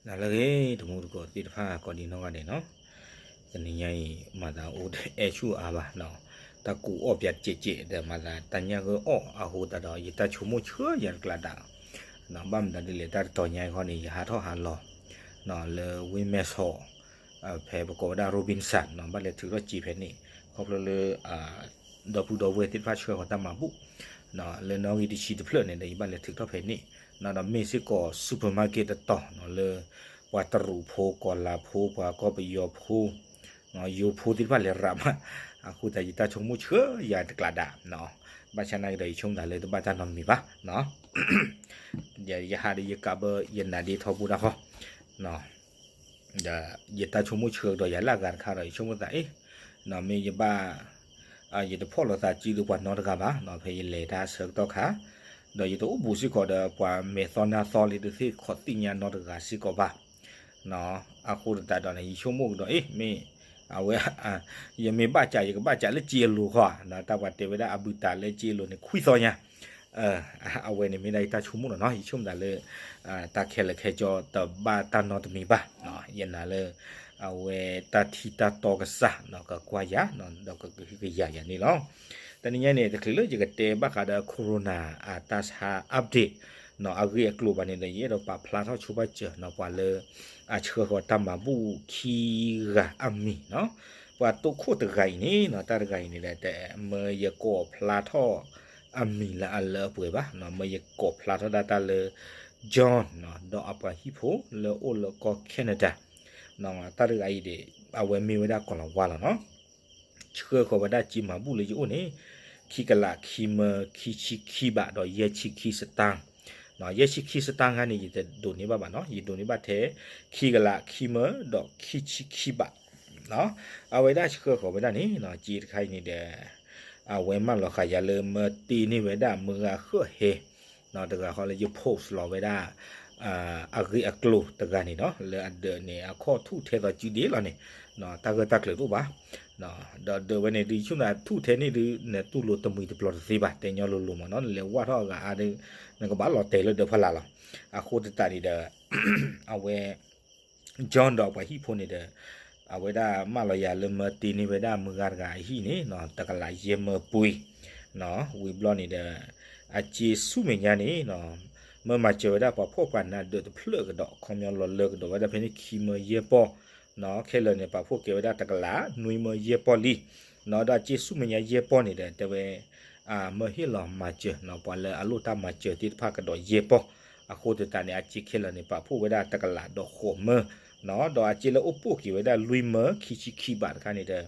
နၤလၢအဂ့ၤ တမူတကိးသ့ၣ်တဖၣ်ကိးဒံနီၢ်ဂၤဒဲးနီၤ, တနံၤညါအံၤ မၤသးအိၣ်တအဲၣ်ဆူၣ်အါဘၣ်နီၤ, တၢ်ကူးအီၣ်ပၠးတစဲးစဲးဒီးမၤသးတၢ်ညၣ်ဂၢၢ်အီၣ်အဃိသတးဒီး ယတၢ်ဆိကမိၣ်ဆှၢယၤတကျးဒၣ်, ဘၣ်မနုၤဒ်လဲၣ် တၢ်တတီၤညါအံၤခီန့ၣ် ယဟးထီၣ်ဟးလီၤ လၢဝ့ၢ်မဲၢ်ဆီး ဖဲပကိးဝဲဒၣ် Robinson နီၤ, ဘၣ်လဲၤထုးထီၣ်စ့ဖဲန့ၣ် ခီဖျိလၢ ဒီပုၢ်ဒီဝဲၢ်သ့ၣ်တဖၣ်ဆှၢဃီၤတၢ်မၤဘူၣ် လၢနီၣ်ဂံၢ်တဆံတဖျၢၣ်န့ၣ်ဒီး ယဘၣ်လဲၤထုးထီၣ်ဖဲန့ၣ်, ဒီးမ့ၢ်စ့ၢ်ကီး supermarket တတီၤနီၤ လၢ ပှၤတရူးဖိ ကီၤလၤဖိ ပှၤကီၢ်ပယီၤဖိ ယိၤဖိသ့ၣ်တဖၣ်လဲၤရၤမး, အဃိသတးယတၢ်ဆိကမိၣ်ဆှၢယၤတကျးဒၣ်, ဘၣ်ဆၣ်နာ်က့ဒီး ယဆိကမိၣ်သးလၢတဘၣ်တၢ်နီတမံၤဘၣ် ယဟးဒီးယကးဘၢယနါဒ့ထီဘိတၢ်ဃီ ဒီးယတၢ်ဆိကမိၣ်ဆှၢကဒီးယၤလၢအဂၤတခါဒီး ယဆိကမိၣ်သးအ့ၣ်, မ့ၢ်ယဘၣ် ယတဖီၣ်လိာ်သးစုဒီးပှၤနီတဂၤဘၣ်, ဖဲယလဲၤတၢ်ဆၢကတီၢ်ခါ, ဒီးယတအိၣ်ဘူးစ့ၢ်ကီးဒီးပှၤမဲာ်သီနါသီလၢတသ့ၣ်ခီးသ့ၣ်ညါနီတဂၤစ့ၢ်ကီးဘၣ်, အဃိသတးဒီးန့ၣ် ယဆိကမိၣ်ကဒီးအ့ၣ် မ့ၢ် အဝဲ ယမ့ၢ်ဘၣ်ကး ယကဘၣ်ကးလၢစ့အလိၤဃီ, တၢ်ပှၤတဲဝဲဒၣ်အဘူးတးလၢစ့အလိၤန့ၣ် ခွံသီညါ အဝဲန့ၣ်မ့ၢ်ဒၣ်ယတၢ်ဆိကမိၣ်လီၤနီၤ, ယဆိကမိၣ်သးလၢ တၢ်ခဲလၢာ်ခဲဆ့တဘၣ်တၢ်နီတမံၤဘၣ်, ယနာ်လၢ အဝဲတၢ်ထံၣ်တၢ်တီကစၢ်နီၤ ကကွၢ်ယၤနီၤ ဒီးကကဟုကယာ်ယၤန့ၣ်လီၤ. တနံၤညါန့ၣ် တချုးလၢယကတဲဘၣ်ဃးဒီး corona အတၢ်ဆါ update နီၤ အဂ့ၢ်အကျိၤဘၣ်န့ၣ်ဒီး ယအဲၣ်ဒိးပာ်ဖျါထီၣ်ဆိပာ်စၢၤနီၤ ပှၤလၢ အဆှၢဃီၤတၢ်မၤဘူၣ်ခံဂၤအမံၤနီၤ, ပှၤတိခိၣ်တဂၤအံၤန့ၣ်နီၤ တၢ်တဂၤအံၤန့ၣ်ဒီး တမၢယကိးဖျါထီၣ်အမံၤလၢအလၢအပှဲၤဘၣ်, မၢယကိးဖျါထီၣ်ဒၣ်တၢ်လၢ John နီၤ ဒီးအပှၤဟံၣ်ဖိလၢအိၣ်လၢကီၢ် Canada တၢ်တဂၤအံၤဒီး အဝဲမ့ၢ်ဝဲဒၣ်ကီၤလၤဝါလီၤနီၤ. ဆှၢဃီၤဝဲဒၣ်စ့မၤဘူၣ်လၢယအိၣ်န့ၣ် ခံကလး ခံမၢ ခံဆံခံဘး ဒီးယဲၢ်ဆံခံစတၢၣ်, ယဲၢ်ဆံခံစတၢၣ်ခါန့ၣ် ယတဒိးန့ၢ်ဘၣ်ဘၣ်နီၤ, ယဒိးန့ၢ်ဘၣ်ထဲ ခံကလး ခံမၢ ဒီးခံဆံခံဘး အဝဲဒၣ်ဆှၢဃီၤဝဲဒၣ်န့ၣ် စ့တခါအံၤန့ၣ်ဒီး အဝဲမၢလီၤဃာ်ယၤလၢမၢတ့န့ၢ်ဝဲဒၣ်မုၢ်ဂၤဃၢၣ်ဟဲ တဂၤဃီလၢယ post လီၤဝဲဒၣ် အဂ့ၢ်အကျိၤတဂၤန့ၣ်နီၤ, လၢအဒၢးန့ၣ် အခီၣ်ထူၣ်ထဲသိးစုဒ့လီၤန့ၣ် တၢ်ဂၢၢ်တၢ်ကျၢၤတအိၣ်ဘၣ်, ဒီးဒၢးဝဲန့ၣ်ဒုး ဆိကမိၣ်သးထူၣ်ထဲန့ၣ်ဒုး နတူၢ်လိာ်တမှံၤတပျီၤတသ့ဘၣ်, တဲညီလိၤလိၤမးနီၤ, နလဲၤဝၢ်ထီၣ်အဂၤအါဒီး နကဘၣ်လီၤတဲာ်လၢဒၢးဖီလာ်လီၤ. အဃိသတးန့ၣ်ဒီး အဝဲ John ဒီးပှၤဟံၣ်ဖိန့ၣ်ဒီး အဝဲဒၣ်မၢလီၤယၤလၢမၢတ့န့ၢ်ဝဲဒၣ်မုၢ်ဂၤတဂၤအဟံၣ်န့ၣ် တကလးယဲၢ်မၢပှ့ၤ ဝံၤဘျီန့ၣ်ဒီး အစ့ဆူမဲာ်ညါန့ၣ် မၢမၤစၢၤဝဲဒၣ်ပှၤဖှီၣ်ပှၤနးဒၢးတဖျၢၣ်ကဒီး ခီပညီလီၤလၢကဒီးဝဲဒၣ်ဖဲန့ၣ်ခံမၢယဲၢ်ပီၢ်, ခဲလၢာ်န့ၣ် ပာ်ဖှိၣ်က့ၤဝဲဒၣ်တကလး နွံမၢယဲၢ်ပီၢ်လံ, ဒီးအစ့ဆူမဲာ်ညါယဲၢ်ပီၢ်န့ၣ်ဒီး တဲဝဲ မၢဟ့ၣ်လီၤမၤစၢၤ ပှၤလၢအလိၣ်တၢ်မၤစၢၤသ့ၣ်တဖၣ်ကဒီးယဲၢ်ပီၢ်, အဃိသတးန့ၣ် အစ့ခဲလၢာ်န့ၣ် ပာ်ဖှိၣ်ဝဲဒၣ်တကလးဒီးဃိးမၢ, ဒီးအစ့လၢအိၣ်ပိာ်က့ၤဝဲဒၣ်လွံၢ်မၢခံဆံခံဘးတခါန့ၣ်ဒီး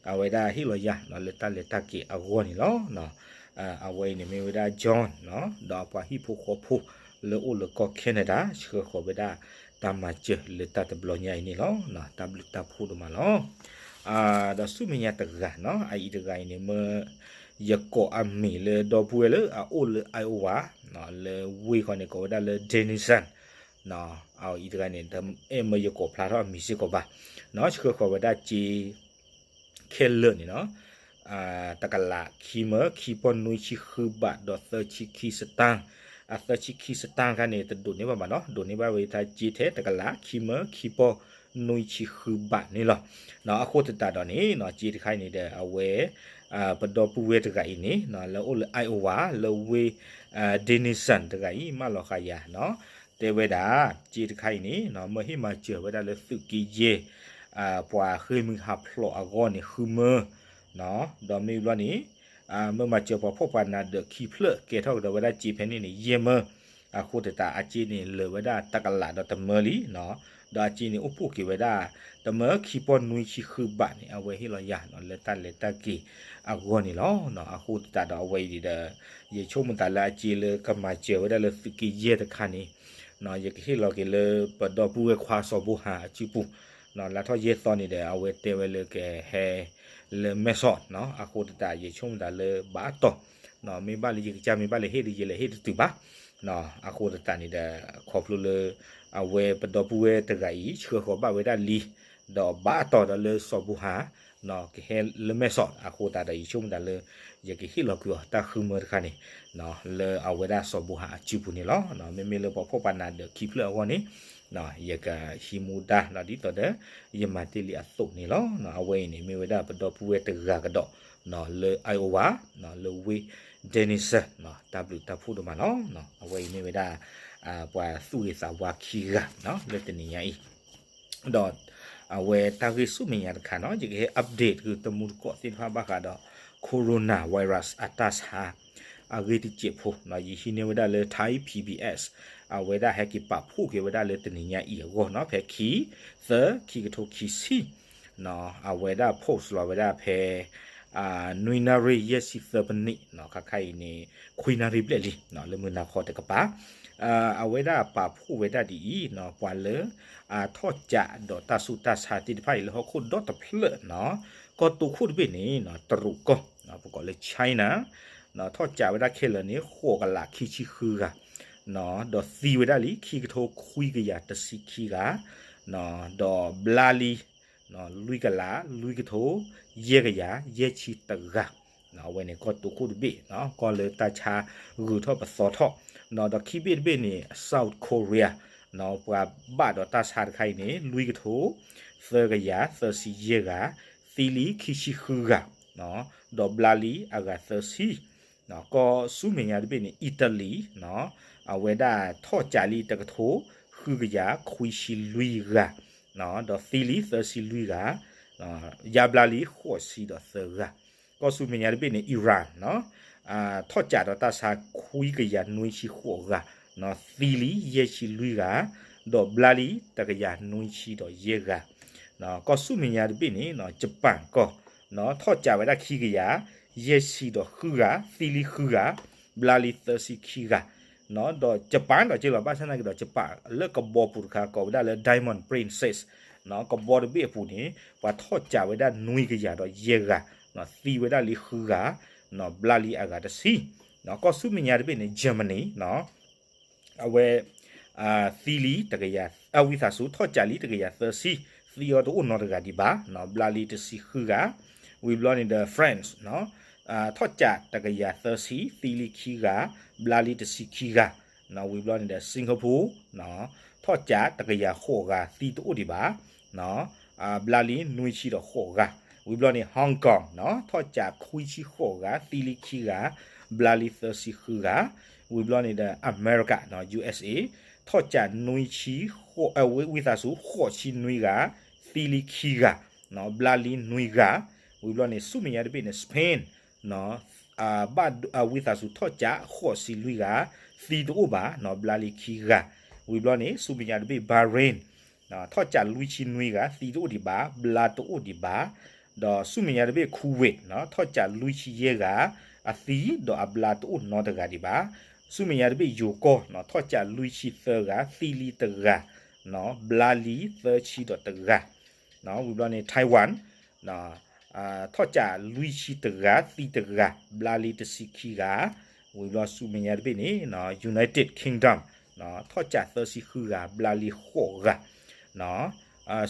အဝဲဒၣ်ဟ့ၣ်လီၤယၤလၢတၢ်လဲၤတၢ်က့ၤအဂီၢ်န့ၣ်လီၤ. အဝဲအံၤန့ၣ်မ့ၢ်ဝဲဒၣ် John ဒီးအပှၤဟံၣ်ဖိဃီဖိလၢအိၣ်လၢကီၢ် Canada ဆှၢဃီၤဝဲဒၣ်တၢ်မၤစၢၤလၢတၢ်တဘျီညါအံၤန့ၣ်လီၤ. တၢ်ဘျုးတၢ်ဖှိၣ်ဒိၣ်မးလီၤ. ဒီးဆူမဲာ်ညါတဂၤနီၤ အအံၤတဂၤအံၤန့ၣ် မၢယကိးအမံၤလၢဒီပုၢ်ဝဲၢ်လၢအအိၣ်လၢ Iowa လၢဝ့ၢ်ဃီန့ၣ် ကိးဝဲဒၣ်လၢ Denison အအံၤတဂၤန့ၣ် အဲၣ်မၢယကိးဖျါထီၣ်အမံၤစ့ၢ်ကီးဘၣ်, ဆှၢဃီၤဝဲဒၣ်စ့ ခဲလၢာ်န့ၣ်နီၤ တကလးခံမၢ ခံပီၢ်နွံဆံဃုဘး ဒီးသၢဆံခံစတၢၣ်, အသၢဆံခံစတၢၣ်တခါန့ၣ် တဒိးန့ၢ်ဘၣ်ဘၣ်နီၤ ဒိးန့ၢ်ဘၣ်ဝဲဒၣ်စ့ထဲတကလးခံမၢ ခံပီၢ်နွံဆံဃုဘးန့ၣ်လီၤ. အဃိသတးဒီးန့ၣ်နီၤ စ့တခါအံၤန့ၣ်ဒီး အဝဲ ပဒီပုၢ်ဝဲၢ်တဂၤအံၤန့ၣ် လၢအိၣ်လၢ Iowa လၢဝ့ၢ် Denison တဂၤအံၤ မၢလီၤဃာ်ယၤနီၤ တဲဝဲဒၣ် စ့တခါအံၤန့ၣ် မၢဟ့ၣ်မၤစၢၤဝဲဒၣ်လၢသုးက့ယဲၢ် ပှၤဃ့ၢ်မှံဟးဖျိးအဂီၢ်န့ၣ် ဃုမၢ, ဒီးမ့ၢ်ဘျီန့ၣ် မၢမၤစၢၤပှၤဖှီၣ်ပှၤနးဒၢးခံဖျၢၣ် ကဲထီၣ်ကဒီးဝဲဒၣ်စ့ဖဲန့ၣ်န့ၣ် ယဲၢ်မၢ, အဃိသတးအစ့န့ၣ်လၢာ်ဝဲဒၣ်တကလးဒီးတမၢလံ, ဒီးအစ့န့ၣ်အိၣ်ပိာ်က့ၤဝဲဒၣ် တမၢခံပီၢ်နွံဆံဃုဘးန့ၣ် အဝဲဟ့ၣ်လီၤယၤလၢတၢ်လဲၤတၢ်က့ၤအဂီၢ်န့ၣ်လီၤ. အဃိသတးဒီးအဝဲအံၤဒီး ယဆိကမိၣ်သးလၢအစ့လၢကမၤစၢၤဝဲဒၣ်လၢသုးက့ယဲၢ်တခါန့ၣ် ယကဟ့ၣ်လီၤက့ၤလၢပဒီပုၢ်ဝဲၢ်ခွါစီၤဘိဟၣ်အစုပူၤ, လါထီၣ်ယဲၢ်သီန့ၣ်ဒီး အဝဲတဲဝဲလၢကဟဲလၢမဲၢ်ဆီး, အဃိသတးယဆိကမိၣ်သးလၢဘၣ်အတီၢ်, မ့ၢ်ဘၣ်လၢယကစၢ်မ့ၢ်ဘၣ်လၢဟ့ၣ်ဒီးယလဲၤဟ့ၣ်တတုၤဘၣ်, အဃိသတးန့ၣ်ဒီး ခီဖျိလၢ အဝဲပဒီပုၢ်ဝဲၢ်တဂၤအံၤ ဆှၢဃီၤဘၣ်ဝဲဒၣ်လံ, ဒီးဘၣ်အတီၢ်ဒီးလၢစီၤဘိဟၣ် ကဟဲလၢမဲၢ်ဆီး အဃိသတးဒီး ယဆိကမိၣ်သးလၢ ယကဟ့ၣ်လီၤကွံာ်အီၤတၢ်ဃုမၢတခါန့ၣ် လၢအဝဲဒၣ်စီၤဘိဟၣ်အစုပူၤန့ၣ်လီၤ. မ့မ့ၢ်လၢပှၤဖှီၣ်ပှၤနးဒၢးခံဖျၢၣ်အဂီၢ်န့ၣ် ယကဟံးမူဒါဒ်သိးဒီး ယမၤတ့ၢ်လံအသိးန့ၣ်လီၤ. အဝဲအံၤန့ၣ် မ့ၢ်ဝဲဒၣ်ပဒီပုၢ်ဝဲၢ်တဂၤကဒီး လၢ Iowa လၢဝ့ၢ် Denison တၢ်ဘျုးတၢ်ဖှိၣ်ဒိၣ်မးလီၤ. အဝဲအံၤမ့ၢ်ဝဲဒၣ် ပှၤသူၣ်ဂ့ၤသးဝါခံဂၤ လၢတနံၤညါအံၤ ဒီးအဝဲတၢ်ဂ့ၢ်ဆူမဲာ်ညါတခါနီၤ ယကဟဲ update ဂ့ၢ်တမူတကိးသ့ၣ်တဖၣ်ဘၣ်ဃးဒီး coronavirus အတၢ်ဆါ အဂ့ၢ်တစဲးဖိ ယဟံးန့ၢ်ဝဲဒၣ်လၢ Thai PBS အဝဲဒၣ်ဟဲက့ၤပာ်ဖှိၣ်က့ၤဝဲဒၣ်လၢတနံၤညါအံၤအဂီၢ်နီၤ ဖဲခံ သၢ ခံကထိခံဆံ အဝဲဒၣ် post လီၤဝဲဒၣ်ဖဲ နွံနၣ်ရံၣ်ယဲၢ်ဆံသၢပနံး ခါခါအံၤန့ၣ် ခွံနၣ်ရံၣ်ဘျဲၣ်လံ လၢမုၢ်နၤခီတကပၤ အဝဲဒၣ်ပာ်ဖှိၣ်ဝဲဒၣ်ဒ်အံၤ ပှၤလၢ ထီၣ်ကးဒီးတၢ်ဆူးတၢ်ဆါသ့ၣ်တဖၣ်အံၤလၢဟီၣ်ခိၣ်ဒီတဖျၢၣ်နီၤ ကီၢ်တိခိၣ်တဘ့ၣ်န့ၣ် တရူးကီၢ် ပကိးလၢ China ထီၣ်ကးဝဲဒၣ်ခဲလၢာ်န့ၣ် ဃိးကလးခံဆံဃုဂၤ ဒီးသံဝဲဒၣ်လံ ခံကထိခွံကယၤတဆံခံဂၤ ဒီးဘျါလံ လွံၢ်ကလး လွံၢ်ကထိ ယဲၢ်ကယၤ ယဲၢ်ဆံတဂၤ အဝဲန့ၣ်ကီၢ်တိခိၣ်တဘ့ၣ် ကီၢ်လၢတၢ်ဆါဂုၤထီၣ်ပသီထီၣ် ဒီးခံဘ့ၣ်တဘ့ၣ်န့ၣ် South Korea ပှၤဘၣ်ဒီးတၢ်ဆါတခါအံၤန့ၣ် လွံၢ်ကထိ သၢကယၤ သၢဆံယဲၢ်ဂၤ သံလံခံဆံဃုဂၤ ဒီးဘျါလံအဂၤသၢဆံ ကီၢ်ဆူမဲာ်ညါတဘ့ၣ်န့ၣ် Italy အဝဲဒၣ်ထီၣ်ကးလံတကထိ ဃုကယၤ ခွံဆံလွံၢ်ဂၤ ဒီးသံလံသၢဆံလွံၢ်ဂၤ ယါဘျါလံဃိးဆံဒီးသၢဂၤ ကီၢ်ဆူမဲာ်ညါတဘ့ၣ်န့ၣ် Iran ထီၣ်ကးဒီးတၢ်ဆါခွံကယၤနွံဆံဃိးဂၤ သံလံယဲၢ်ဆံလွံၢ်ဂၤ ဒီးဘျါလံတကယၤနွံဆံဒီးယဲၢ်ဂၤ ကီၢ်ဆူမဲာ်ညါတဘ့ၣ်န့ၣ် ကပၣ်ကီၢ် ထီၣ်ကးဝဲဒၣ်ခံကယၤ ယဲၢ်ဆံဒီးဃုဂၤ သံလံဃုဂၤ ဘျါလံသၢဆံခံဂၤ ဒီးကပၣ်ဒီးက့လီၤ ဘၣ်ဆၣ်သနာ်က့ဒီး ကပၣ်လၢကဘီပူၤတခါကိးဝဲဒၣ်လၢ Diamond Princess ကဘီတဘ့ၣ်အပူၤန့ၣ် ပှၤထီၣ်ကးဝဲဒၣ်နွံကယၤဒီးယဲၢ်ဂၤ သံဝဲဒၣ်လံဃုဂၤ ဘျါလံအဂၤတဆံ ကီၢ်ဆူမဲာ်ညါတဘ့ၣ်န့ၣ် Germany အဝဲ သံလံတကယၤ အဝံသးစူၤ ထီၣ်ကးလံတကယၤသၢဆံ သံအီၤတအိၣ်နီတဂၤဒံးဘၣ် ဘျါလံတဆံဃုဂၤ ဝံၤဘျီန့ၣ်ဒီး France ထီၣ်ကးတကယၤသၢဆံ သံလံခံဂၤ ဘျါလံတဆံခံဂၤ ဝံၤဘျီန့ၣ်ဒီး Singapore ထီၣ်ကးတကယၤဃိးဂၤ သံတအိၣ်ဒံးဘၣ် ဘျါလံနွံဆံဒီးဃိးဂၤ ဝံၤဘျီန့ၣ် Hong Kong ထီၣ်ကးခွံဆံဃိးဂၤ သံလံခံဂၤ ဘျါလံသၢဆံဃုဂၤ ဝံၤဘျီန့ၣ်ဒီး America နီၤ U S A ထီၣ်ကးနွံဆံ ဝံသးစူၤ ဃိးဆံနွံဂၤ သံလံခံဂၤ ဘျါလံနွံဂၤ ဝံၤဘျီန့ၣ် ဆူမဲာ်ညါတဘ့ၣ်န့ၣ် Spain ဘၣ်ဝံသးစူၤထီၣ်ကးဃိးဆံလွံၢ်ဂၤ သံတအိၣ်ဘၣ် ဘျါလံခံဂၤ ဝံၤဘျီန့ၣ် ဆူမဲာ်ညါတဘ့ၣ် Bahrain ထီၣ်ကးလွံၢ်ဆံနွံဂၤ သံတအိၣ်ဒံးဘၣ် ဘျါတအိၣ်ဒံးဘၣ် ဒီးဆူမဲာ်ညါတဘ့ၣ် Kuwait ထီၣ်ကးလွံၢ်ဆံယဲၢ်ဂၤ အသံဒီးအဘျါတအိၣ်နီတဂၤဒံးဘၣ် ဆူမဲာ်ညါတဘ့ၣ် ယိၤကီၢ် ထီၣ်ကးလွံၢ်ဆံသၢဂၤ သံလံတဂၤ ဘျါလံသၢဆံဒီးတဂၤ ဝံၤဘျီန့ၣ် Taiwan ထီၣ်ကးလွံၢ်ဆံတဂၤ သံတဂၤ ဘျါလံတဆံခံဂၤ ဝံၤဘျီဆူမဲာ်ညါတဘ့ၣ်န့ၣ် United Kingdom ထီၣ်ကးသၢဆံဃုဂၤ ဘျါလံဃိးဂၤ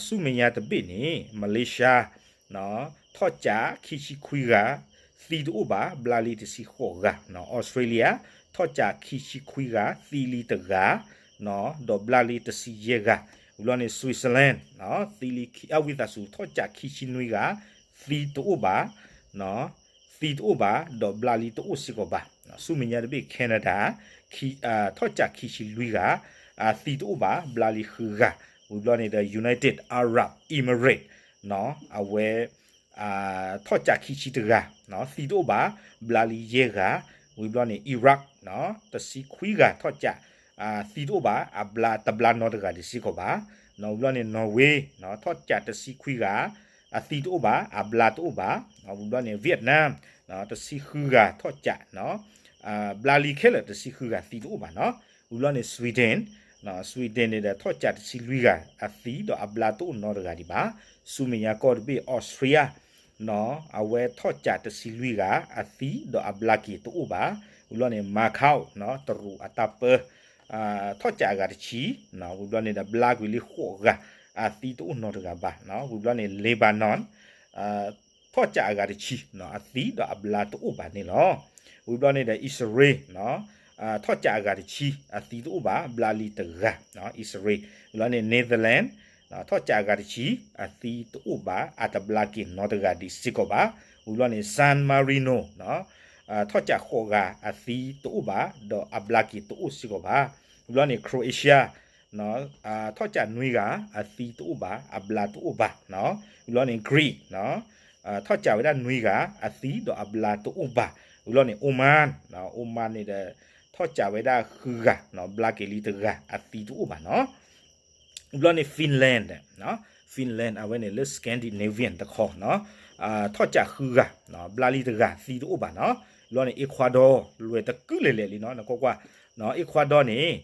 ဆူမဲာ်ညါတဘ့ၣ်န့ၣ် Malaysia ထီၣ်ကးခံဆံခွံဂၤ သံတအိၣ်ဘၣ် ဘျါလံတဆံဃိးဂၤ Australia ထီၣ်ကးခံဆံခွံဂၤ သံလံတဂၤ ဒီးဘျါလံတဆံယဲၢ်ဂၤ ဝံၤဘျီန့ၣ် Switzerland သံလံ အဝံသးစူၤ ထီၣ်ကးခံဆံနွံဂၤ သံတအိၣ်ဘၣ် သံတအိၣ်ဘၣ် ဒီးဘျါလံတအိၣ်စ့ၢ်ကီးဘၣ် ဆူမဲာ်ညါတဘ့ၣ် Canada ထီၣ်ကးခံဆံလွံၢ်ဂၤ သံတအိၣ်ဘၣ် ဘျါလံဃုဂၤ ဝံၤဘျီန့ၣ်ဒီး United Arab Emirates အဝဲ ထီၣ်ကးခံဆံတဂၤ သံတအိၣ်ဘၣ် ဘျါလံယဲၢ်ဂၤ ဝံၤဘျီန့ၣ် Iraq တဆံခွံဂၤ ထီၣ်ကး သံတအိၣ်ဘၣ် အဘျါတဘျါနီတဂၤဒံးစ့ၢ်ကီးဘၣ် ဝံၤဘျီန့ၣ် Norway ထီၣ်ကးတဆံခွံဂၤ အသံတအိၣ်ဘၣ် အဘျါတအိၣ်ဘၣ် ဝံၤဘျီန့ၣ် Vietnam တဆံဃုဂၤ ထီၣ်ကး ဘျါလံခဲလၢာ် တဆံဃုဂၤ သံတအိၣ်ဘၣ်နီၤ ဝံၤဘျီန့ၣ် Sweden Sweden န့ၣ်ဒီး ထီၣ်ကးတဆံလွံၢ်ဂၤ အသံဒီးအဘျါတအိၣ်နီတဂၤဒံးဘၣ် ဆူမဲာ်ညါကီၢ်တဘ့ၣ် Austria အဝဲထီၣ်ကးတဆံလွံၢ်ဂၤ အသံဒီးအဘျါက့ၤတအိၣ်ဘၣ် ဝံၤဘျီန့ၣ် Macau တရူးအတၢ်ပၢ ထီၣ်ကးအဂၤတဆံ ဝံၤဘျီန့ၣ်ဒီး ဘျါကွံာ်လံဃိးဂၤ အသံတအိၣ်နီတဂၤဘၣ် ဝံၤဘျီန့ၣ် Lebanon ထီၣ်ကးအဂၤတဆံ အသံဒီးအဘျါတအိၣ်ဘၣ်န့ၣ်လီၤ ဝံၤဘျီန့ၣ်ဒီး အံၣ်စရ့လး ထီၣ်ကးအဂၤတဆံ အသံတအိၣ်ဘၣ် ဘျါလံတဂၤ, အံၣ်စရ့လး, ဝံၤလီၤန့ၣ် Netherlands, ထီၣ်ကးအဂၤတဆံ အသံတအိၣ်ဘၣ် အတဘျါက့ၤနီတဂၤဒံးစ့ၢ်ကီးဘၣ်. ဝံၤလီၤန့ၣ် San Marino, ထီၣ်ကးဃိးဂၤ အသံတအိၣ်ဘၣ် ဒီးအဘျါက့ၤတအိၣ်စ့ၢ်ကီးဘၣ်. ဝံၤလီၤန့ၣ် Croatia, ထီၣ်ကးနွံဂၤ အသံတအိၣ်ဘၣ် အဘျါတအိၣ်ဘၣ်. ဝံၤလီၤန့ၣ် Greece, ထီၣ်ကးဝဲဒၣ်နွံဂၤ အသံဒီးအဘျါတအိၣ်ဘၣ်. ဝံၤလီၤန့ၣ် Oman, Oman န့ၣ်ဒီး ထီၣ်ကးဝဲဒၣ်ဃုဂၤ, ဘျါက့ၤလံတဂၤ အသံတအိၣ်ဘၣ်နီၤ. ဝံၤလီၤန့ၣ် Finland, Finland အဝဲန့ၣ်လၢ Scandinavian တခီ, ထီၣ်ကးဃုဂၤ, ဘျါလံတဂၤ သံတအိၣ်ဘၣ်နီၤ. ဝံၤလီၤန့ၣ် Ecuador လွဲၢ်တကုလဲၤလဲၤလံနီၤ နကွၢ်ကွၢ်, Ecuador န့ၣ်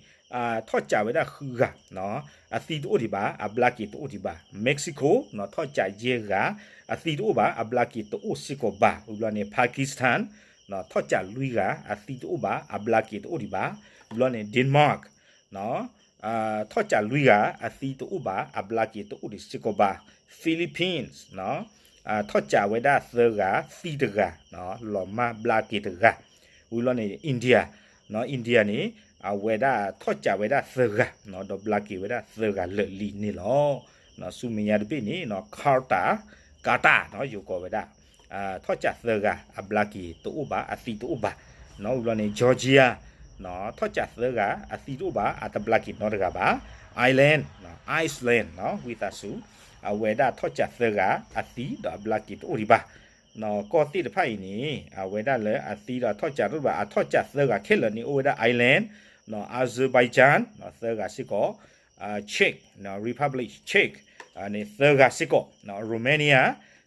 ထီၣ်ကးဝဲဒၣ်ဃုဂၤ, အသံတအိၣ်ဒံးဘၣ် အဘျါက့ၤတအိၣ်ဒံးဘၣ်. Mexico ထီၣ်ကးယဲၢ်ဂၤ, အသံတအိၣ်ဘၣ် အဘျါက့ၤတအိၣ်စ့ၢ်ကီးဘၣ်. ဝံၤလီၤန့ၣ် Pakistan ထီၣ်ကးလွံၢ်ဂၤ အသံတအိၣ်ဘၣ် အဘျါက့ၤတအိၣ်ဒံးဘၣ်. ဝံၤလီၤန့ၣ် Denmark ထီၣ်ကးလွံၢ်ဂၤ အသံတအိၣ်ဘၣ် အဘျါက့ၤတအိၣ်ဒံးစ့ၢ်ကီးဘၣ်. Philippines ထီၣ်ကးဝဲဒၣ်သၢဂၤ သံတဂၤ, လီၤမၢ်ဘျါက့ၤတဂၤ. ဝံၤလီၤန့ၣ် India, India န့ၣ် အဝဲဒၣ်ထီၣ်ကးဝဲဒၣ်သၢဂၤ, ဒီးဘျါက့ၤဝဲဒၣ်သၢဂၤလၢာ်လံန့ၣ်လီၤ. ဆူမဲာ်ညါတဘ့ၣ်န့ၣ် Qatar, Qatar ယိၤကီးဝဲဒၣ် ထီၣ်ကးသၢဂၤ အဘျါက့ၤတအိၣ်ဘၣ် အသံတအိၣ်ဘၣ်. ဝံၤလီၤန့ၣ် Georgia ထီၣ်ကးသၢဂၤ အသံတအိၣ်ဘၣ် အတဘျါက့ၤနီတဂၤဘၣ်. Ireland, Iceland ဝံသးစူၤ အဝဲဒၣ်ထီၣ်ကးသၢဂၤ အသံဒီးအဘျါက့ၤတအိၣ်ဒံးဘၣ်. ကီၢ်သ့ၣ်တဖၣ်အံၤန့ၣ် အဝဲဒၣ်လၢအသံဒီးထီၣ်ကးတအိၣ်ဘၣ် အထီၣ်ကးသၢဂၤခဲလၢာ်န့ၣ် အိၣ်ဝဲဒၣ် Ireland, Azerbaijan သၢဂၤစ့ၢ်ကီး, Czech Republic, Czech န့ၣ် သၢဂၤစ့ၢ်ကီး, Romania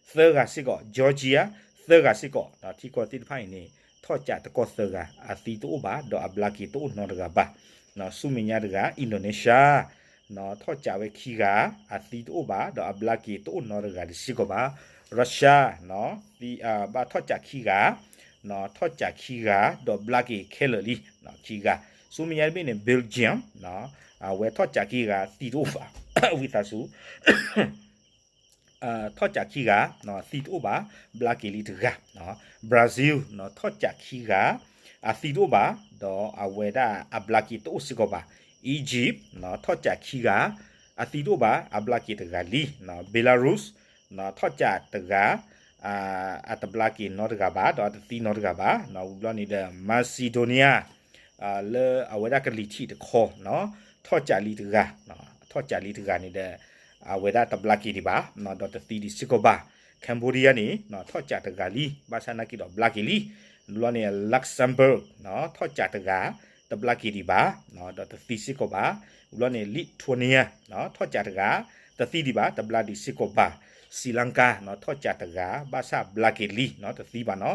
သၢဂၤစ့ၢ်ကီး, Georgia သၢဂၤစ့ၢ်ကီး. ထံကီၢ်သ့ၣ်တဖၣ်အံၤန့ၣ် ထီၣ်ကးတကီၢ်သၢဂၤ အသံတအိၣ်ဘၣ် ဒီးအဘျါက့ၤတအိၣ်နီတဂၤဘၣ်. ဆူမဲာ်ညါတဂၤ Indonesia ထီၣ်ကးဝဲခံဂၤ အသံတအိၣ်ဘၣ် ဒီးအဘျါက့ၤတအိၣ်နီတဂၤဒံးစ့ၢ်ကီးဘၣ်. Russia ဘၣ်ထီၣ်ကးခံဂၤ, ထီၣ်ကးခံဂၤ ဒီးဘျါက့ၤခဲလၢာ်လံ ခံဂၤ. ဆူမဲာ်ညါတဘ့ၣ်န့ၣ် Belgium အဝဲထီၣ်ကးခံဂၤ သံတအိၣ်ဘၣ် ဝံသးစူၤ ထီၣ်ကးခံဂၤ သံတအိၣ်ဘၣ် ဘျါက့ၤလံတဂၤ. Brazil ထီၣ်ကးခံဂၤ အသံတအိၣ်ဘၣ် ဒီးအဝဲဒၣ်အဘျါက့ၤတအိၣ်စ့ၢ်ကီးဘၣ်. Egypt ထီၣ်ကးခံဂၤ အသံတအိၣ်ဘၣ် အဘျါက့ၤတဂၤလံ. Belarus ထီၣ်ကးတဂၤ အတဘျါက့ၤနီတဂၤဘၣ် ဒီးအတသံနီတဂၤဘၣ်. ဝံၤဘျီန့ၣ်ဒီး Macedonia လၢအဝဲဒၣ်ကလံၤထံးတခီ ထီၣ်ကးလံတဂၤ, ထီၣ်ကးလံတဂၤန့ၣ်ဒီး အဝဲဒၣ်တဘျါက့ၤဒံးဘၣ် ဒီးတသံဒံးစ့ၢ်ကီးဘၣ်. Cambodia န့ၣ် ထီၣ်ကးတဂၤလံ ဘၣ်ဆၣ်နာ်က့ၤဒီးဘျါက့ၤလံ. ဝံၤဘျီန့ၣ် Luxembourg ထီၣ်ကးတဂၤ တဘျါက့ၤဒံးဘၣ် ဒီးတသံစ့ၢ်ကီးဘၣ်. ဝံၤဘျီန့ၣ် Lithuania ထီၣ်ကးတဂၤ တသံဒံးဘၣ် တဘျါဒံးစ့ၢ်ကီးဘၣ်. Sri Lanka ထီၣ်ကးတဂၤ ဘၣ်ဆၣ်ဘျါက့ၤလံ တသံဘၣ်နီၤ. ဝံၤ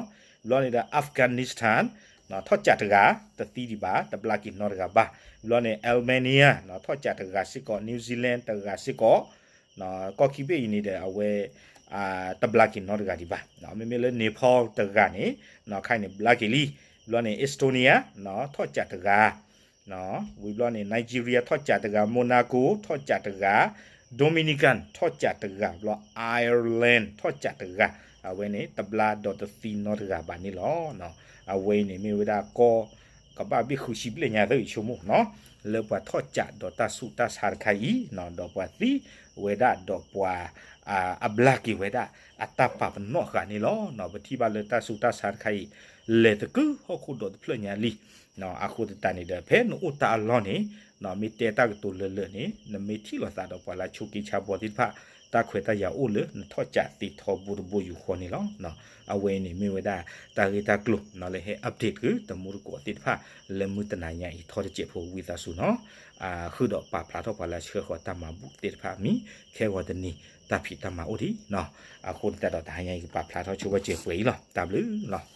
ဘျီန့ၣ်ဒီး Afghanistan ထီၣ်ကးတဂၤ တသံဒံးဘၣ် တဘျါက့ၤနီတဂၤဘၣ်. ဝံၤဘျီန့ၣ် Albania ထီၣ်ကးတဂၤစ့ၢ်ကီး New Zealand တဂၤစ့ၢ်ကီး ကီၢ်ခံဘ့ၣ်အံၤန့ၣ်ဒီး အဝဲ တဘျါက့ၤနီတဂၤဒံးဘၣ်. မ့မ့ၢ်လၢ Nepal တဂၤန့ၣ် ခါအံၤန့ၣ် ဘျါက့ၤလံ. ဘျီန့ၣ် Estonia ထီၣ်ကးတဂၤ ဝံၤဘျီန့ၣ် Nigeria ထီၣ်ကးတဂၤ, Monaco ထီၣ်ကးတဂၤ, Dominican ထီၣ်ကးတဂၤ, ဘျီ Ireland ထီၣ်ကးတဂၤ, အဝဲန့ၣ် တဘျါဒီးတသံနီတဂၤဘၣ်န့ၣ်လီၤ. အဝဲအံၤန့ၣ်မ့ၢ်ဝဲဒၣ်ကီၢ် ကဘၣ်ဘ့ၣ်ဃုဆံဘျဲၣ်ညါသ့ၣ်အံၤဆိကမိၣ်နီၤ လၢပှၤထီၣ်ကးဒီးတၢ်ဆူးတၢ်ဆါတခါအံၤ ဒီးပှၤသံဝဲဒၣ်ဒီးပှၤ အဘျါက့ၤဝဲဒၣ် အတၢ်ပာ်ပနီၣ်ဃာ်န့ၣ်လီၤ. ပထံၣ်ဘၣ်လၢတၢ်ဆူးတၢ်ဆါတခါအံၤ လဲၤသကုၤဟီၣ်ခိၣ်ဒီးတဖျၢၣ်ညါလံ. အဃိသတးန့ၣ်ဒီး ဖဲနအိၣ်တၢ်အလီၢ်န့ၣ် မ့ၢ်တဲတၢ်ကတိၤလၢာ်လၢာ်န့ၣ် နမ့ၢ်ထံၣ်လိာ်သးဒီးပှၤလၢဆိးက့ဆါဘီသ့ၣ်တဖၣ် တၢ်ခွဲးတၢ်ယာ်အိၣ်လၢနထီၣ်ကးသ့ထီဘိတဘိယူၢ်ဃီန့ၣ်လီၤ. အဝဲအံၤန့ၣ်မ့ၢ်ဝဲဒၣ်တၢ်ဂ့ၢ်တၢ်ကျိၤလၢဟဲ update က့ၤ တမူတကိးသ့ၣ်တဖၣ် လၢမုၢ်တနၤညါအံၤထီတစဲးဖိဝံသးစူၤနီၤ. ဃုာ်ဒီးပာ်ဖျါထီၣ်ပှၤလၢဆှၢဃီၤတၢ်မၤဘူၣ်သ့ၣ်တဖၣ်မံၤ ခဲဂီၤတနံၤ တၢ်ဖံးတၢ်မၤအိၣ်ဒံးနီၤ. အဃိသတးဒီးတဟါညါအံၤကပာ်ဖျါထီၣ်ဆိဝဲစဲးပှဲၤအံၤလီၤ. တၢ်ဘျုးလီၤ.